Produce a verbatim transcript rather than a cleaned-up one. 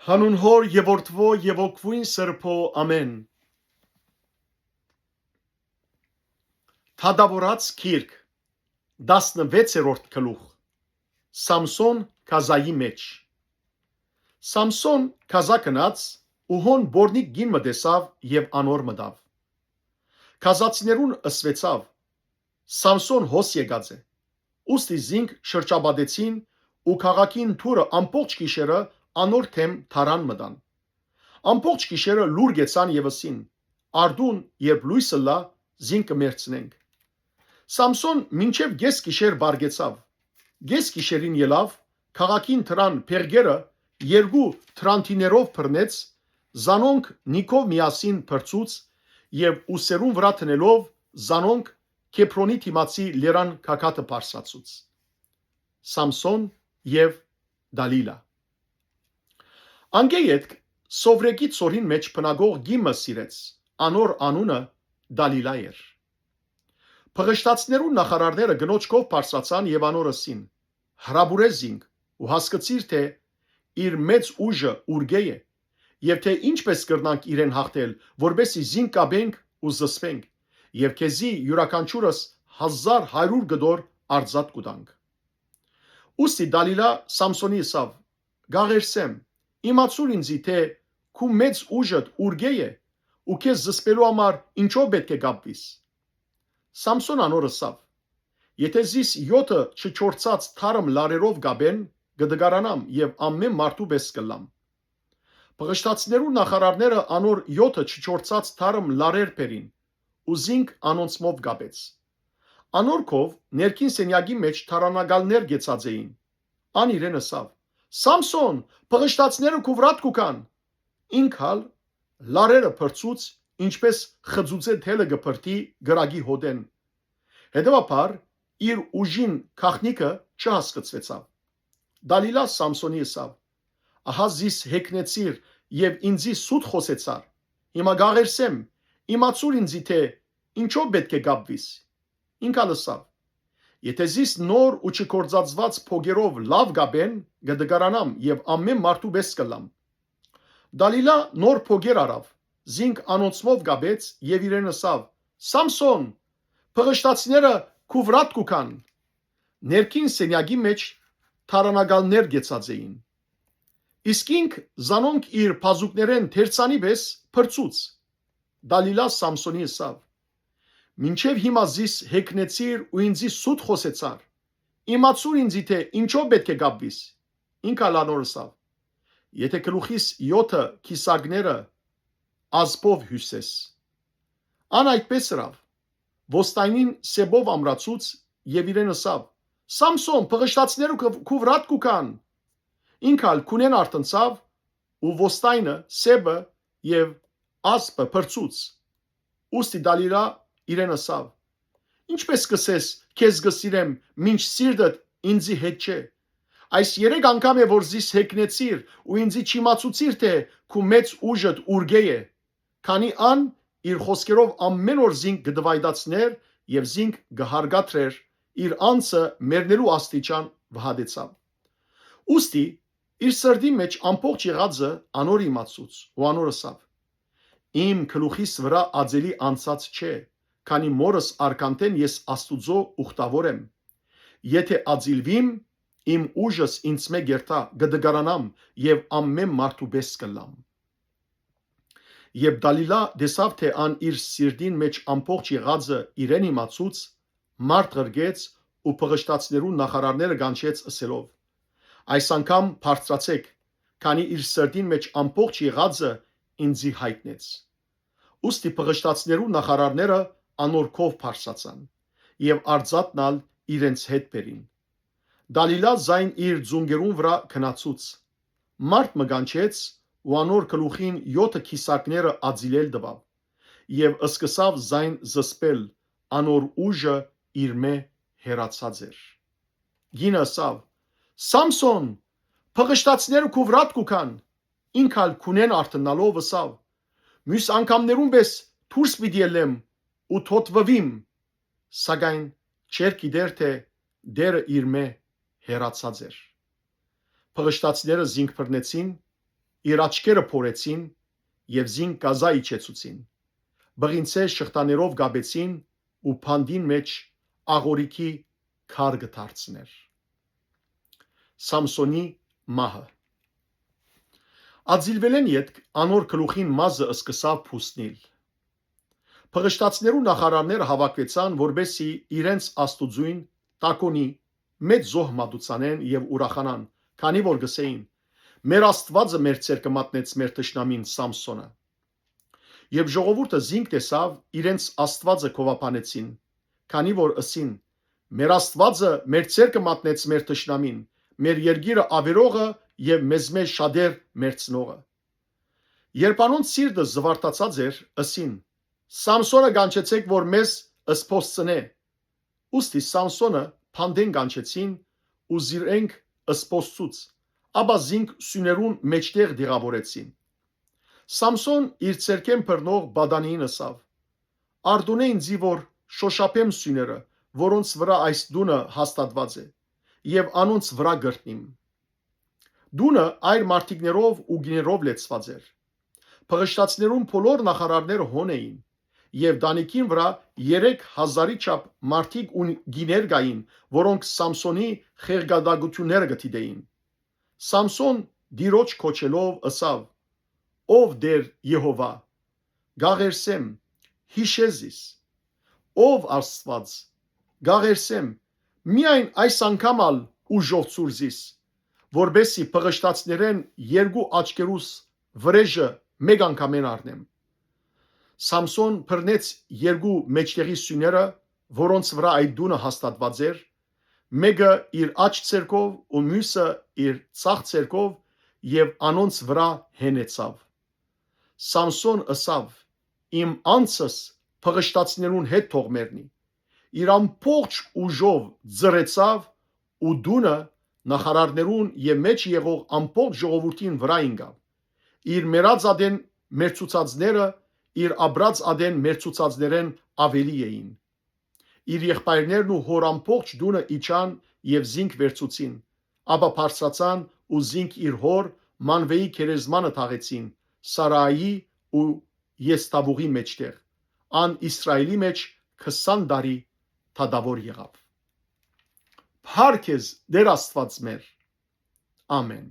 Տանուն Հօր եւ Որդւոյ եւ Հոգւոյն Սրբոյ, ամէն։ Թագաւորաց գիրք, տասնվեցերորդ գլուխ։ Սամսոն գազայի մէջ։ Սամսոն գազա գնաց ու հոն պոռնիկ կին մը տեսաւ եւ անոր մտաւ։ Գազացիներուն ըսուեցաւ. «Սամսոն հոս եկած է»։ Ուստի զինք շրջապատեցին ու քաղաքին դուռը ամբողջ գիշերը անոր դէմ թարան մտան։ Ամբողջ գիշերը լուր գեցան եւ ըսին. «Արդուն, երբ լոյս ըլլայ, զինք կը մեռցնենք»։ Սամսոն մինչեւ կէս գիշեր վարգեցաւ։ Կէս գիշերին ելաւ, քաղաքին դռան փեղկերը երկու դրանթիներով բռնեց, զանոնք նիքով միասին բրցուց եւ ուսերուն վրայ դնելով զանոնք Քեբրոնի դիմացի լերան գագաթը բարձրացուց։ Սամսոն եւ Դալիլա։ Անկէ ետք Սովրեկի ծորին մէջ բնակող կին մը սիրեց, անոր անունը Դալիլա էր։ Բղշտացիներուն նախարարները կնոջ քով բարձրացան եւ անոր ըսին. «Հրապուրէ զինք ու հասկցիր թէ իր մեծ ուժը ուրկէ է եւ թէ ինչպէս կրնանք իրեն յաղթել, որպէս զի զինք կապենք ու զսպենք, եւ քեզի իւրաքանչիւրս հազար հարիւր կտոր արծաթ կու տանք»։ Ուստի Դալիլա Սամսոնի ըսաւ. «Կ'աղերսեմ, իմացուր ինծի թէ քու մեծ ուժդ ուրկէ է ու քեզ զսպելու համար ինչո՞վ պէտք է կապուիս»։ Սամսոն անոր ըսաւ. «Եթէ զիս եօթը չչորցած թարմ լարերով կապեն, կը տկարանամ եւ ամէն մարդու պէս կ'ըլլամ»։ Բղշտացիներուն նախարարները անոր եօթը չչորցած թարմ լարեր բերին ու զինք անոնցմով կապեց։ Անոր քով ներքին սենեակի մէջ թարանակալներ կեցած էին։ Ան իրեն ըսաւ. «Սամսոն, բղշտացիները քու վրադ կու գան»։ Ինք ալ լարերը բրցուց, ինչպէս խծուծէ թելը կը բրդի կրակի հոտէն։ Հետեւաբար իր ուժին գաղտնիքը չհասկցուեցաւ։ Դալիլա Սամսոնի ըսաւ. «Ահա զիս հեգնեցիր եւ ինծի սուտ խօսեցար։ Հիմա կ'աղերսեմ, իմացուր ինծի թէ ինչո՞վ պէտք է կապուիս»։ Ինք ալ ըսաւ. «Եթէ զիս նոր ու չգործածուած փոկերով լաւ կապեն, կը տկարանամ եւ ամէն մարդու պէս կ'ըլլամ»։ Դալիլա նոր փոկեր առաւ, զինք անոնցմով կապեց եւ իրեն ըսաւ. «Սամսոն, բղշտացիները քու վրադ կու գան»։ Ներքին սենեակի մէջ թարանակալներ կեցած էին։ Իսկ ինք զանոնք իր բազուկներէն թերցանի պէս բրցուց։ Դալիլա Սամսոնի ըսաւ. «Մինչեւ հիմա զիս հեգնեցիր ու ինծի սուտ խօսեցար։ Իմացուր ինծի թէ ինչո՞վ պէտք է կապուիս»։ Ինք ալ անոր ըսաւ. «Եթէ գլուխիս եօթը կիսակները ազբով հիւսես»։ Ան այդպէս ըրաւ, ոստայնին սեպով ամրացուց եւ իրեն ըսաւ. «Սամսոն, բղշտացիները քու, քու վրադ կու գան»։ Ինք ալ քունէն արթնցաւ ու ոստայնը, սեպը եւ ազբը բրցուց։ Ուստի Դալիլա իրեն ըսաւ. «Ինչպէս կ'ըսես, քեզ կը սիրեմ, մինչ սիրտդ ինծի հետ չէ։ Այս երեք անգամ է, որ զիս հեգնեցիր ու ինծի չիմացուցիր թէ քու մեծ ուժդ ուրկէ է»։ Քանի ան իր խօսքերով ամէն օր զինք կը դվայտացնէր եւ զինք կը հարգադրէր, իր անձը մեռնելու աստիճան վհատեցաւ։ Ուստի իր սրտին մէջ ամբողջ եղածը անոր իմացուց ու անոր ըսաւ. «Իմ գլուխիս վրայ ածելի անցած չէ, քանի մորս արքանտէն ես Աստուծոյ ուխտաւոր եմ։ Եթէ ածիլուիմ, իմ ուժս ինձմէ կ'երթայ, կը տկարանամ եւ ամէն մարդու պէս կ'ըլլամ»։ Երբ Դալիլա տեսաւ թէ ան իր սիրտին մէջ ամբողջ եղածը իրեն իմացուց, մարդ ղրկեց ու բղշտացիներուն նախարարները կանչեց ըսելով. «Այս անգամ բարձրացէք, քանի իր սրտին մէջ ամբողջ եղածը ինծի յայտնեց»։ Ուստի բղշտացիներուն նախարարները անոր քով բարձրացան եւ արծաթն ալ իրենց հետ բերին։ Դալիլա զայն իր ծունկերուն վրայ քնացուց։ Մարդ մը կանչեց ու անոր գլուխին եօթը կիսակները ածիլել տուաւ եւ սկսաւ զայն զսպել, անոր ուժը իրմէ հեռացած էր։ Կինը ըսաւ. «Սամսոն, բղշտացիները քու վրադ կու գան»։ Ինք ալ քունէն արթննալով ըսաւ. «Միւս անգամներուն պէս դուրս պիտի ելլեմ ու թօթուիմ»։ Սակայն չէր գիտեր թէ Տէրը իրմէ հեռացած էր։ Բղշտացիները զինք բռնեցին իր աչքերը փորեցին եւ զինք կազայ իջեցուցին։ Բղինցէ շղթաներով կապեցին ու բանտին մէջ աղորիքի քար կը դարձներ։ Սամսոնի մահը։ Ածիլուելէն ետք անոր գլուխին մազը սկսաւ փուսնիլ։ Փղշտացիներու նախարարները հաւաքուեցան, որպէսզի իրենց աստուծոյն Տակոնի մեծ զոհ մատուցանեն եւ ուրախանան, քանի որ կ'ըսէին. «Մեր Աստուածը մեր ձեռքը մատնեց մեր թշնամին Սամսոնը»։ Եւ ժողովուրդը զինք տեսաւ, իրենց Աստուածը գովաբանեցին, քանի որ ըսին. «Մեր Աստուածը մեր ձեռքը մատնեց մեր թշնամին, մեր երկիրը աւերողը եւ մեզմէ շատեր մեռցնողը»։ Երբ անոնց սիրտը զուարթացած էր, ըսին. «Սամսոնը կանչեցէք, որ մեզ սփոսցնէ»։ Ուստի Սամսոնը բանտէն կանչեցին ու զիրենք սփոսցուց, ապա զինք սիւներուն մէջտեղ դեղաւորեցին։ Սամսոն իր ձեռքէն բռնող պատանիին ըսաւ. «Արտոնէ ինծի, որ շօշափեմ սիւները, որոնց վրայ այս տունը հաստատուած է, եւ անոնց վրայ կրթնիմ»։ Տունը այր մարդիկներով ու կիներով լեցուած էր։ Փղշտացիներուն բոլոր նախարարները հոն էին, եւ տանիքին վրայ երեք հազարի չափ մարդիկ ու կիներ կային, որոնք Սամսոնի խեղդակագութիւնները կը դիտէին։ Սամսոն Տիրոջ կոչելով ըսաւ. «Ով Տէր Եհովա, կ'աղերսեմ, յիշէ զիս։ Ով Աստուած, կ'աղերսեմ, միայն այս անգամ ալ ուժով ցուր զիս, որպէսզի փղշտացիներէն երկու աչքերուս վրէժը մէկ անգամէն առնեմ»։ Սամսոն բռնեց երկու մէջտեղի սիւները, որոնց վրայ այդ տունը հաստատուած էր, մէկը իր աջ ձեռքով ու միւսը իր ձախ ձեռքով, եւ անոնց վրայ հենեցաւ։ Սամսոն ըսաւ. «Իմ անձս փղշտացիներուն հետ թող մեռնի»։ Իր ամբողջ ուժով ծռեցաւ ու տունը նախարարներուն եւ մէջ եղող ամբողջ ժողովուրդին վրայ ինկաւ։ Իր մեռած ատեն մեռցուցածները իր ապրած ատեն մեռցուցածներէն աւելի էին։ Իր եղբայրներն ու հօր ամբողջ տունը իջան եւ զինք վերցուցին, ապա բարձրացան ու զինք իր հօր Մանուէի գերեզմանը թաղեցին Սարայի ու Եսթաւուղի մէջտեղ։ Ան Իսրայէլի մէջ քսան տարի դատաւոր եղաւ։ Փառք քեզ, Տէր Աստուած մեր։ Ամէն։